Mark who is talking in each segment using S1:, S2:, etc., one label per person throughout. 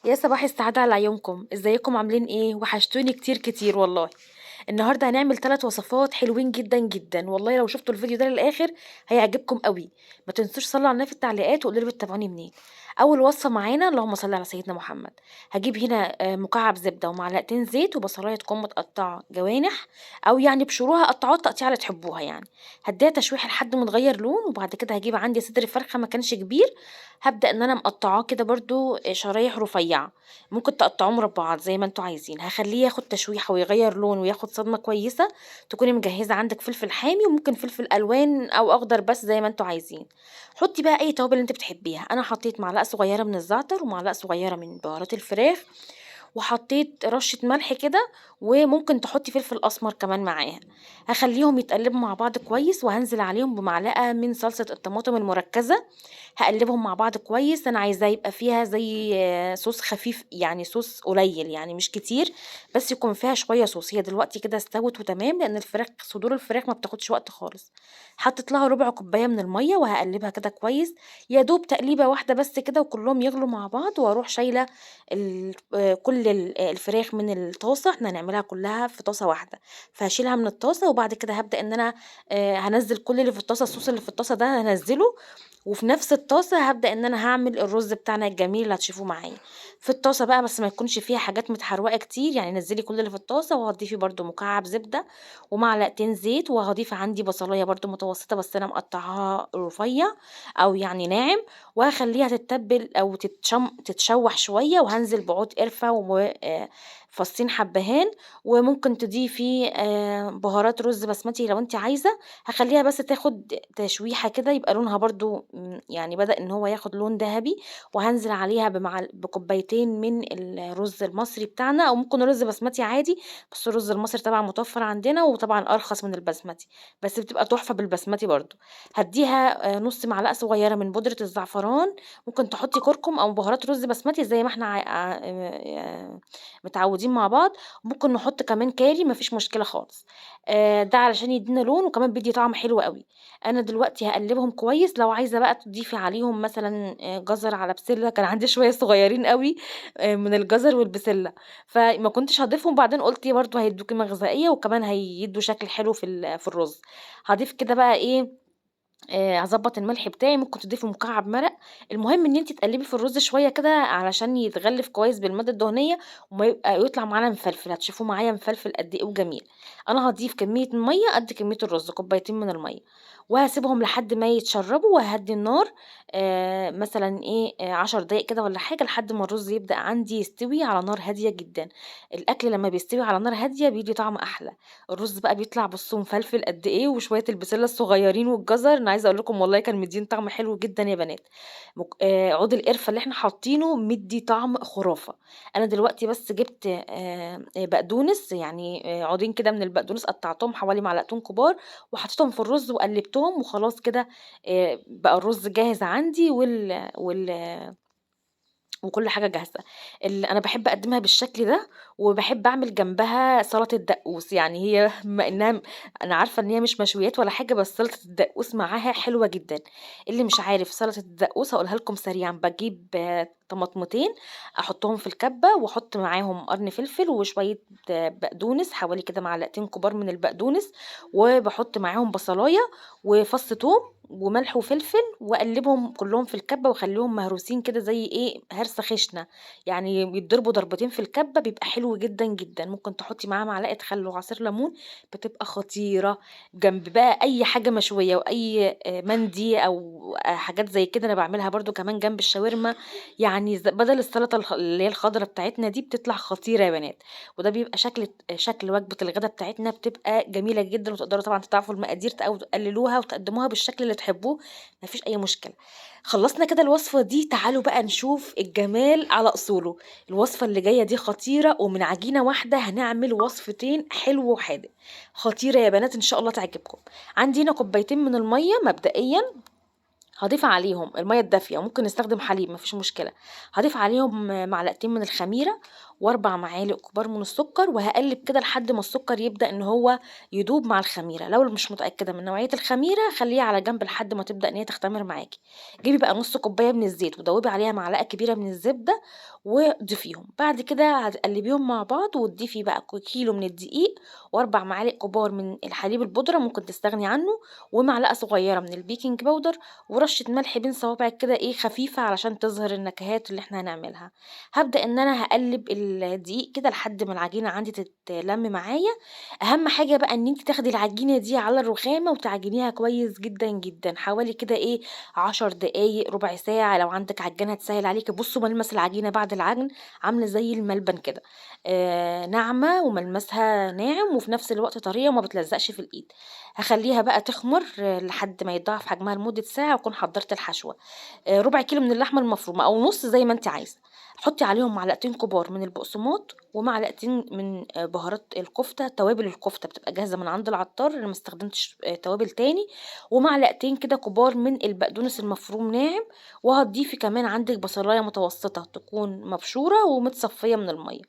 S1: يا صباح السعادة على عيونكم، ازيكم عاملين ايه؟ وحشتوني كتير كتير والله. النهارده هنعمل 3 وصفات حلوين جدا جدا، والله لو شفتوا الفيديو ده للاخر هيعجبكم قوي. ما تنسوش صلوا على النبي في التعليقات وقولوا لي بتتابعوني منين. اول وصفه معانا، اللهم صل على سيدنا محمد، هجيب هنا مكعب زبدة ومعلقتين زيت وبصلايه تكون متقطعه جوانح او يعني بشروها، قطعوها التقطيعه اللي تحبوها يعني. هديها تشويحه لحد ما تغير لون، وبعد كده هجيب عندي صدر فرخة ما كانش كبير، هبدا ان انا مقطعاه كده برده شرايح رفيعة، ممكن تقطعوه مربعات زي ما انتوا عايزين. هخليه ياخد تشويحه ويغير لون وياخد صدمة كويسة. تكوني مجهزة عندك فلفل حامي وممكن فلفل الوان او اخضر بس زي ما انتوا عايزين. حطي بقى اي توابل انت بتحبيها. انا حطيت معلقه صغيرة من الزعتر ومعلقة صغيرة من بهارات الفراخ، وحطيت رشه ملح كده، وممكن تحطي فلفل اسمر كمان معاها. هخليهم يتقلبوا مع بعض كويس، وهنزل عليهم بمعلقه من صلصه الطماطم المركزة. هقلبهم مع بعض كويس. انا عايزاه يبقى فيها زي صوص خفيف، يعني صوص قليل يعني مش كتير، بس يكون فيها شوية صوص. هي دلوقتي كده استوت وتمام، لان صدور الفراخ ما بتاخدش وقت خالص. حطيت لها ربع كوباية من المية وهقلبها كده كويس، يا دوب تقليبه واحدة بس كده وكلهم يغلوا مع بعض. واروح شايله كل الفراخ من الطاسه، احنا هنعملها كلها في طاسه واحدة، فهشيلها من الطاسه. وبعد كده هبدا ان انا هنزل كل اللي في الطاسه، الصوص اللي في الطاسه ده هنزله، وفي نفس الطاسه هبدا ان انا هعمل الرز بتاعنا الجميل اللي هتشوفوه معايا في الطاسه بقى، بس ما يكونش فيها حاجات متحروقه كتير، يعني نزلي كل اللي في الطاسه. وهتضيفي برده مكعب زبدة ومعلقتين زيت، وهضيف عندي بصلايه برده متوسطه بس انا مقطعاها رفيع او يعني ناعم، وهخليها تتبل او تتشوح شوية. وهنزل بعود قرفه وفصين حبهان، وممكن تضيفي بهارات رز بسمتي لو انت عايزه. هخليها بس تاخد تشويحه كده، يبقى لونها برده يعني بدأ ان هو ياخد لون ذهبي. وهنزل عليها بكوبايتين من الرز المصري بتاعنا، او ممكن رز بسمتي عادي، بس الرز المصري طبعا متوفر عندنا وطبعا ارخص من البسمتي، بس بتبقى تحفة بالبسمتي برده. هديها نص معلقه صغيرة من بودره الزعفران، ممكن تحطي كركم او بهارات رز بسمتي زي ما احنا متعودين مع بعض. ممكن نحط كمان كاري، مفيش مشكلة خالص. ده علشان يدينا لون وكمان بيدي طعم حلو قوي. انا دلوقتي هقلبهم كويس. لو عايزه بقى تضيفي عليهم مثلا جزر على بسلة، كان عندي شوية صغيرين قوي من الجزر والبسله فما كنتش هضيفهم، بعدين قلت برضو هيدوا قيمة غذائية وكمان هيدوا شكل حلو في الرز. هضيف كده بقى ايه، هظبط الملح بتاعي، ممكن تضيفي مكعب مرق. المهم ان انت تقلبي في الرز شوية كده علشان يتغلف كويس بالماده الدهنية وما يبقى يطلع معانا مفلفل. هتشوفوه معايا مفلفل قد ايه وجميل. انا هضيف كمية مية قد كمية الرز، كوبايتين من المية، وهسيبهم لحد ما يتشربوا، وهدي النار مثلا 10 دقايق كده ولا حاجة، لحد ما الرز يبدا عندي يستوي على نار هادية جدا. الاكل لما بيستوي على نار هادية بيدي طعم احلى. الرز بقى بيطلع بصوا مفلفل قد ايه، وشوية البسله الصغيرين والجزر، انا عايزه اقول لكم والله كان مدين طعم حلو جدا يا بنات. عود القرفه اللي احنا حاطينه مدي طعم خرافه. انا دلوقتي بس جبت بقدونس، عودين كده من البقدونس، قطعتهم حوالي معلقتين كبار وحطيتهم في الرز وقلبتهم، وخلاص كده، بقى الرز جاهز عندي وكل حاجة جاهزة. أنا بحب أقدمها بالشكل ده، وبحب أعمل جنبها سلطة دقوس. يعني هي بما إنها أنا عارفة إن هي مش مشويات ولا حاجة، بس سلطة الدقوس معاها حلوة جدا. اللي مش عارف سلطة الدقوس هقولها لكم سريعا. بجيب طماطمتين أحطهم في الكبة، وأحط معاهم قرن فلفل وشوية بقدونس، حوالي كده معلقتين كبار من البقدونس، وبحط معاهم بصلاية وفص توم وملح وفلفل، واقلبهم كلهم في الكبه واخليهم مهروسين كده زي ايه، هرسه خشنه، يعني بيتضربوا ضربتين في الكبه، بيبقى حلو جدا جدا. ممكن تحطي معاه معلقه خل وعصير ليمون، بتبقى خطيرة جنب بقى اي حاجة مشوية واي مندي او حاجات زي كده. انا بعملها برضو كمان جنب الشاورما، يعني بدل السلطة اللي هي الخضرة بتاعتنا دي، بتطلع خطيرة يا بنات. وده بيبقى شكل وجبة الغدا بتاعتنا، بتبقى جميلة جدا. وتقدروا طبعا تضاعفوا المقادير او تقللوها وتقدموها بالشكل اللي تحبوه، مفيش اي مشكلة. خلصنا كده الوصفة دي، تعالوا بقى نشوف الجمال على اصوله. الوصفة اللي جاية دي خطيرة، ومن عجينه واحدة هنعمل وصفتين حلو وحادق، خطيرة يا بنات ان شاء الله تعجبكم. عندي هنا كوبايتين من المية مبدئيا، هاضيف عليهم المَيّة الدافية، وممكن نستخدم حليب ما فيش مشكلة. هاضيف عليهم معلقتين من الخميرة و4 معالق كبار من السكر، وهاقلب كده لحد ما السكر يبدأ إن هو يدوب مع الخميرة. لو مش متأكدة من نوعية الخميرة خلّيها على جنب لحد ما تبدأ إن هي تختمر معاكِ. جيبي بقى نُص كوباية من الزيت ودوبي عليها معلقة كبيرة من الزبدة وضيفيهم. بعد كده هتقلبيهم مع بعض وتضيفي بقى كيلو من الدقيق و4 معالق كبار من الحليب البودرة ممكن تستغني عنه، ومعلقة صغيرة من ال baking powder، ورشة ملح بين صوابعِك كده إيه خفيفة علشان تظهر النكهات اللي إحنا هنعملها. هابدأ إن أنا هاقلب الدقيق كده لحد ما العجينة عندي تتلم معايا. أهم حاجة بقى إن أنتِ تاخدي العجينة دي على الرخامة وتعجنيها كويس جدًا، جدًا، حوالي كده إيه 10 دقايق، ربع ساعة، لو عندِك عجانة هتسهل عليكِ. بصوا ملمس العجينة بعد العجن عاملة زي الملبن كده، ناعمة وملمسها ناعم وفي نفس الوقت طرية وما بتلزقش في الإيد. هاخليها بقى تخمر لحد ما يتضاعف حجمها لمدة ساعة، وأكون حضرت الحشوة. ربع كيلو من اللحمة المفرومة أو نص زي ما أنتِ عايزة. حطي عليهم معلقتين كبار من البقسماط ومعلقتين من بهارات الكفتة، توابل الكفتة بتبقى جاهزة من عند العطار، أنا ما استخدمتش توابل تاني، ومعلقتين كده كبار من البقدونس المفروم ناعم، وهتضيفي كمان عندك بصلاية متوسطة تكون مبشورة ومتصفية من المية.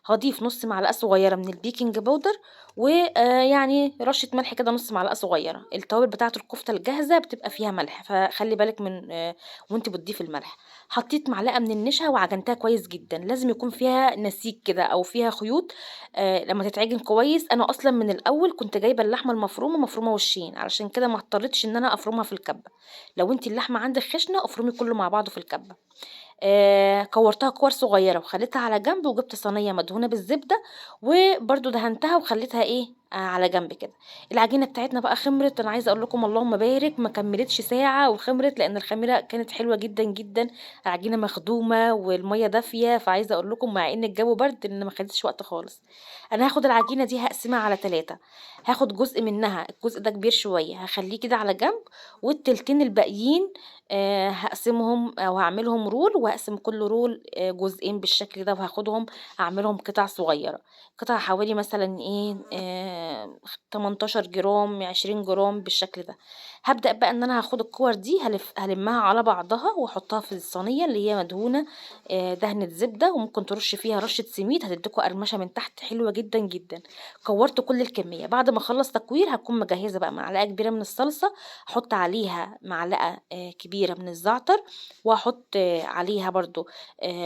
S1: هضيف نص معلقة صغيرة من ال baking powder، ويعني رشة ملح كده نص معلقة صغيرة. التوابل بتاعة الكفتة الجاهزة بتبقى فيها ملح، فخلي بالك من وانت بتضيفي الملح. حطيت معلقة من النشا وعجنتها كويس جدا، لازم يكون فيها نسيج كده او فيها خيوط لما تتعجن كويس. انا اصلا من الاول كنت جايبة اللحمة المفرومة مفرومة وشين، علشان كده ما اضطريتش ان انا افرمها في الكبة. لو انت اللحمة عندك خشنة افرمي كله مع بعضه في الكبة. كورتها كور صغيرة وخليتها على جنب، وجبت صينية مدهونة بالزبدة وبرده دهنتها وخليتها على جنب كده. العجينة بتاعتنا بقى خمرت، انا عايزة اقول لكم اللهم بارك، ما كملتش ساعة وخمرت، لان الخميرة كانت حلوة جدا جدا، العجينة مخدومة والمية دافية، فعايزة اقول لكم مع ان الجو برد ان ما خدتش وقت خالص. انا هاخد العجينة دي هقسمها على 3، هاخد جزء منها، الجزء ده كبير شوية هخليه كده على جنب، والتلتين الباقيين هقسمهم او هعملهم roll، وهقسم كل roll جزئين بالشكل ده، وهاخدهم اعملهم قطع صغيرة، قطع حوالي مثلا 18 جرام 20 جرام بالشكل ده. هبدأ بقى ان انا هاخد الكور دي هلمها على بعضها واحطها في الصينية اللي هي مدهونة دهنة زبدة، وممكن ترش فيها رشة سميد هتديكوا قرمشة من تحت حلوة جدا جدا. كورت كل الكمية. بعد ما اخلص تكوير هكون مجهزة بقى معلقة كبيرة من الصلصة، احط عليها معلقة كبيرة من الزعتر، واحط عليها برضو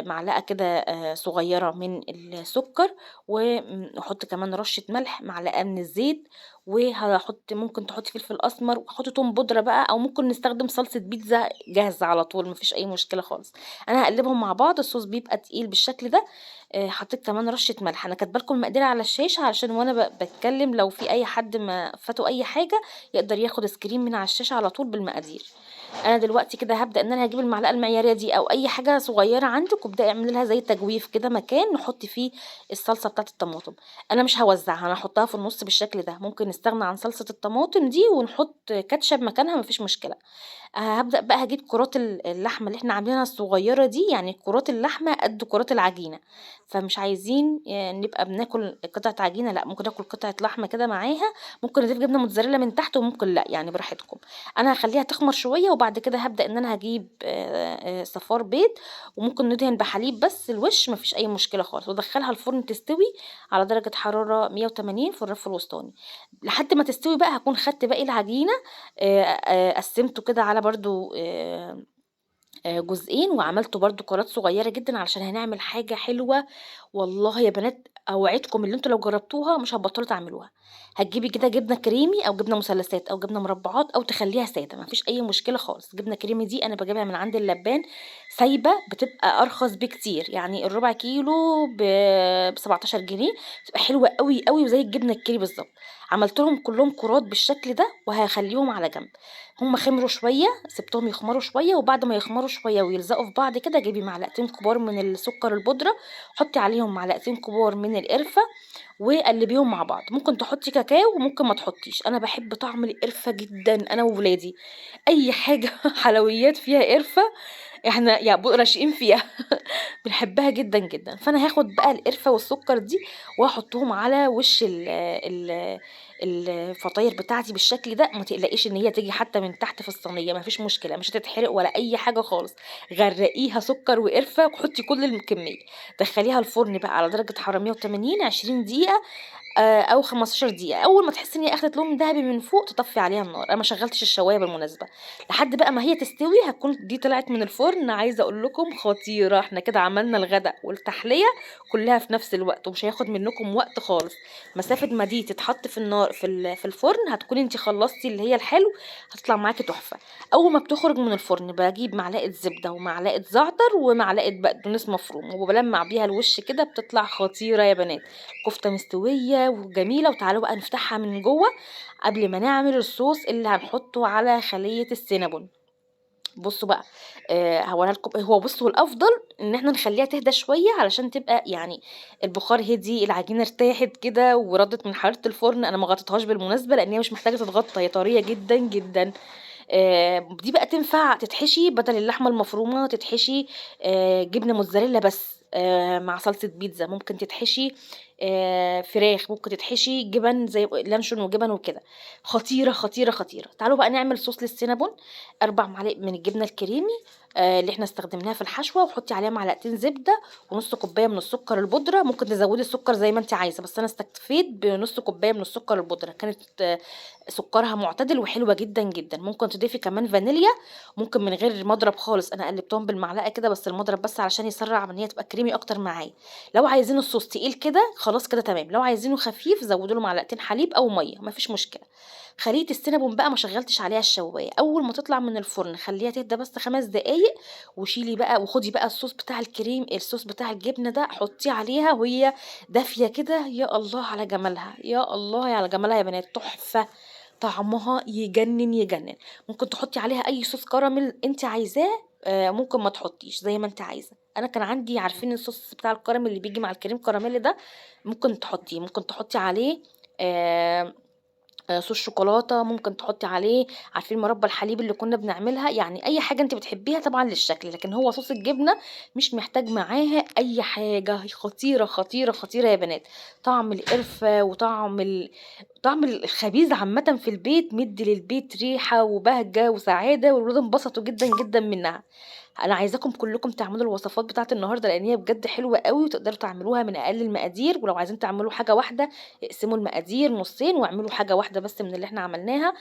S1: معلقة كده صغيرة من السكر، واحط كمان رشة ملح، معلقة من الزيت، وهحط ممكن تحطي فلفل اسمر، وحطي توم بودرة بقى، او ممكن نستخدم صلصة بيتزا جاهزة على طول مفيش اي مشكلة خالص. انا هقلبهم مع بعض، الصوص بيبقى تقيل بالشكل ده. حطيت كمان رشة ملح. انا كاتبه لكم المقادير على الشاشة علشان وانا بتكلم لو في اي حد ما فاته اي حاجة يقدر ياخد screen من على الشاشة على طول بالمقادير. انا دلوقتي كده هبدأ ان انا هجيب المعلقة المعيارية دي او اي حاجة صغيرة عندك، وابدأي اعملي لها زي تجويف كده مكان نحط فيه الصلصة بتاعت الطماطم. انا مش هوزعها، انا هحطها في النص بالشكل ده. ممكن نستغنى عن صلصة الطماطم دي ونحط كاتشب مكانها مفيش مشكلة. هبدأ بقى هجيب كرات اللحمة اللي احنا عاملينها الصغيرة دي، يعني كرات اللحمة قد كرات العجينة، فمش عايزين نبقى بناكل قطعة عجينة، لا ممكن ناكل قطعة لحمة كده معاها. ممكن نضيف جبنة موتزاريلا من تحت وممكن لا، يعني براحتكم. انا هخليها تخمر شوية، وبعد كده هبدأ ان انا هجيب صفار بيض، وممكن ندهن بحليب بس الوش مفيش اي مشكلة خالص، وادخلها الفرن تستوي على درجة حرارة 180 في الرف الوسطاني. لحد ما تستوي بقى هكون خدت باقي العجينة، قسمته كده على برضو جزئين، وعملته برضو كرات صغيرة جدا علشان هنعمل حاجة حلوة. والله يا بنات اوعدكم اللي انتوا لو جربتوها مش هتبطلوا تعملوها. هتجيبي كده جبنة كريمي او جبنة مثلثات او جبنة مربعات، او تخليها سادة مفيش اي مشكلة خالص. جبنة كريمي دي انا بجيبها من عند اللبان سايبة، بتبقى ارخص بكتير، يعني الربع كيلو ب 17 جنيه، بتبقى حلوة قوي قوي وزي الجبنة الكيري بالظبط. عملتهم كلهم كرات بالشكل ده وهخليهم على جنب. هم خمروا شوية، سبتهم يخمروا شوية، وبعد ما يخمروا شوية ويلزقوا في بعض كده جيبي معلقتين كبار من السكر البودرة، حطي عليهم معلقتين كبار من القرفة وقلبيهم مع بعض. ممكن تحطي كاكاو وممكن ما تحطيش، انا بحب طعم القرفة جدا انا وولادي، اي حاجة حلويات فيها قرفة إحنا يا راشقين فيها بنحبها جدًا، جدًا. فأنا هاخد بقى القرفة والسكر دي وهاحطهم على وش ال ال الفطاير بتاعتي بالشكل ده، ما تقلقيش إن هي تيجي حتى من تحت في الصينية، ما فيش مشكلة، مش هتتحرق ولا أي حاجة خالص. غرقيها سكر وقرفة وحطي كل الكمية، دخليها الفرن بقى على درجة حرارة 180 20 دقيقة أو 15 دقيقة. أول ما تحسي إن هي أخدت لون دهبي من فوق تطفي عليها النار. أنا ما شغلتش الشواية بالمناسبة، لحد بقى ما هي تستوي هتكون دي طلعت من الفرن. عايزة أقول لكم خطيرة، إحنا كده عملنا الغداء والتحلية كلها في نفس الوقت، ومش هياخد منكم وقت خالص. مسافة ما دي تتحط في النار في الفرن هتكون انتي خلصتي اللي هي الحلو، هتطلع معاكي تحفة. أول ما بتخرج من الفرن بجيب معلقة زبدة ومعلقة زعتر ومعلقة بقدونس مفروم وبلمع بيها الوش كده، بتطلع خطيرة يا بنات. كفتة مستوية وجميلة. وتعالوا بقى نفتحها من جوه قبل ما نعمل الصوص اللي هنحطه على خلية السينابون. بصوا بقى، هوريها لكم. هو بصوا الافضل ان احنا نخليها تهدى شوية علشان تبقى يعني البخار هدي، العجينة ارتاحت كده وردت من حرارة الفرن. انا ما غطيتهاش بالمناسبة لان هي مش محتاجه تتغطى، هي طرية جدا جدا. دي بقى تنفع تتحشي بدل اللحمة المفرومه، تتحشي جبنه موتزاريلا بس، مع صلصه بيتزا، ممكن تتحشي فراخ، ممكن تتحشي جبن زي لانشون وجبن وكده. خطيرة خطيرة خطيرة. تعالوا بقى نعمل صوص للسينابون. 4 معالق من الجبنة الكريمي اللي احنا استخدمناها في الحشوه، وحطي عليها معلقتين زبدة ونص كوباية من السكر البودره. ممكن تزودي السكر زي ما انت عايزه، بس انا استكفيت بنص كوباية من السكر البودره، كانت سكرها معتدل وحلوه جدا جدا. ممكن تضيفي كمان فانيليا، ممكن من غير مضرب خالص، انا قلبتهم بالمعلقه كده بس المضرب بس علشان يسرع ان هي تبقى كريمي اكتر معايا. لو عايزين الصوص تقيل كده خلاص كده تمام، لو عايزينه خفيف زودوا له معلقتين حليب او مية، مفيش مشكلة. خليه السينابون بقى ما شغلتش عليها الشوايه، اول ما تطلع من الفرن خليها تهدى بس 5 دقايق، وشيلي بقى وخدي بقى الصوص بتاع الكريم، الصوص بتاع الجبنة ده حطيه عليها وهي دافيه كده. يا الله على جمالها، يا الله على جمالها يا بنات، تحفة، طعمها يجنن يجنن. ممكن تحطي عليها اي صوص كراميل انت عايزاه، ممكن ما تحطيش زي ما انت عايزه. انا كان عندي عارفين الصوص بتاع الكراميل اللي بيجي مع الكريم كراميل ده، ممكن تحطيه، ممكن تحطي عليه صوص شوكولاتة، ممكن تحطي عليه عارفين مربى الحليب اللي كنا بنعملها، يعني اي حاجة انت بتحبيها طبعا للشكل، لكن هو صوص الجبنة مش محتاج معاها اي حاجة. خطيرة خطيرة خطيرة يا بنات. طعم القرفه وطعم طعم الخبيز عامة في البيت مدي للبيت ريحه وبهجة وسعادة، والولاد انبسطوا جدا جدا منها. انا عايزاكم كلكم تعملوا الوصفات بتاعت النهارده لان هي بجد حلوة قوي، وتقدروا تعملوها من اقل المقادير. ولو عايزين تعملوا حاجة واحدة اقسموا المقادير نصين واعملوا حاجة واحدة بس من اللي احنا عملناها،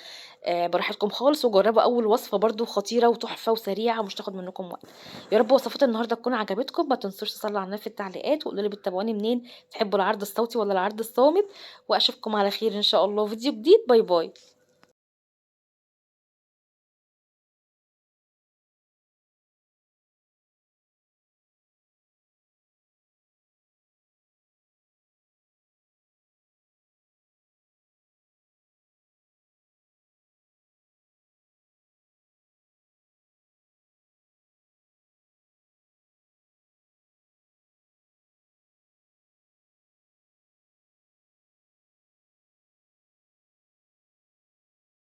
S1: براحتكم خالص. وجربوا اول وصفه برضو خطيرة وتحفه وسريعة ومش تاخد منكم وقت. يا رب وصفات النهارده تكون عجبتكم. ما تنسوش تصلوا على النبي في التعليقات وقولوا لي بتتابعوني منين، تحبوا العرض الصوتي ولا العرض الصامت. واشوفكم على خير ان شاء الله فيديو جديد. bye bye.